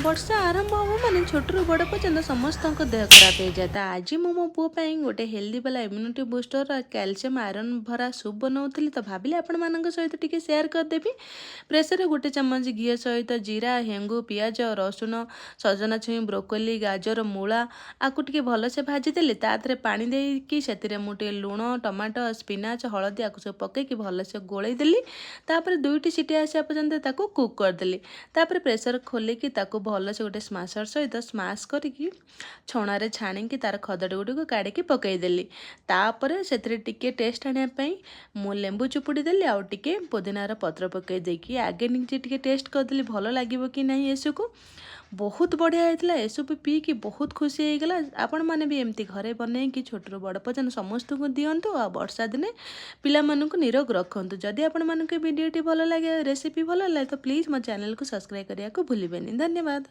ବର୍ଷା ଆରମ୍ଭ ହେବ ମାନେ ଛୋଟରୁ ବଡ଼ ପର୍ଯ୍ୟନ୍ତ ସମସ୍ତଙ୍କ ଦେହ ଖରାପ ହେଇଯାଏ। ତ ଆଜି ମୁଁ ମୋ ପୁଅ ପାଇଁ ଗୋଟେ ହେଲ୍ଦି ବାଲା ଇମ୍ୟୁନିଟି ବୁଷ୍ଟର, କ୍ୟାଲସିୟମ୍, ଆଇରନ୍ ଭରା ସୁପ୍ ବନାଉଥିଲି। ତ ଭାବିଲି ଆପଣମାନଙ୍କ ସହିତ ଟିକେ ସେୟାର କରିଦେବି। ପ୍ରେସରରେ 1 ଚାମଚ ଘିଅ ସହିତ ଜିରା, ହେଙ୍ଗୁ, ପିଆଜ, ରସୁଣ, ସଜନା ଛୁଇଁ, ବ୍ରୋକୋଲି, ଗାଜର, ମୂଳା ଆକୁ ଟିକେ ଭଲସେ ଭାଜିଦେଲି। ତା ଦେହରେ ପାଣି ଦେଇକି ସେଥିରେ ମୁଁ ଟିକେ ଲୁଣ, ଟମାଟୋ, ସ୍ପିନାଚ୍, ହଳଦୀ ଆକୁ ସବୁ ପକେଇକି ଭଲସେ ଗୋଳେଇ ଦେଲି। ତାପରେ ଦୁଇଟି ସିଟି ଆସିବା ପର୍ଯ୍ୟନ୍ତ ତାକୁ କୁକ୍ କରିଦେଲି। ତାପରେ ପ୍ରେସର ଖୋଲିକି ତାକୁ ଭଲସେ ଗୋଟେ ସ୍ମାସର ସହିତ ସ୍ମାସ୍ କରିକି ଛଣାରେ ଛାଣିକି ତାର ଖଦଡ଼ ଗୁଡ଼ିକୁ କାଢ଼ିକି ପକାଇଦେଲି। ତାପରେ ସେଥିରେ ଟିକେ ଟେଷ୍ଟ ଆଣିବା ପାଇଁ ମୁଁ ଲେମ୍ବୁ ଚୁପୁଡ଼ି ଦେଲି ଆଉ ଟିକେ ପୋଦିନାର ପତ୍ର ପକାଇ ଦେଇକି ଆଗେ ନିଜେ ଟିକେ ଟେଷ୍ଟ କରିଦେଲି, ଭଲ ଲାଗିବ କି ନାହିଁ। ଏ ସୁପ୍‌କୁ ବହୁତ ବଢ଼ିଆ ହେଇଥିଲା। ଏ ସୁପ୍ ପିଇକି ବହୁତ ଖୁସି ହେଇଗଲା। ଆପଣମାନେ ବି ଏମିତି ଘରେ ବନେଇକି ଛୋଟରୁ ବଡ଼ ପର୍ଯ୍ୟନ୍ତ ସମସ୍ତଙ୍କୁ ଦିଅନ୍ତୁ ଆଉ ବର୍ଷା ଦିନେ ପିଲାମାନଙ୍କୁ ନିରୋଗ ରଖନ୍ତୁ। ଯଦି ଆପଣମାନଙ୍କୁ ଏ ଭିଡ଼ିଓଟି ଭଲ ଲାଗେ, ରେସିପି ଭଲ ଲାଗେ, ତ ପ୍ଲିଜ୍ ମୋ ଚ୍ୟାନେଲକୁ ସବସ୍କ୍ରାଇବ୍ କରିବାକୁ ଭୁଲିବେନି। ଧନ୍ୟବାଦ।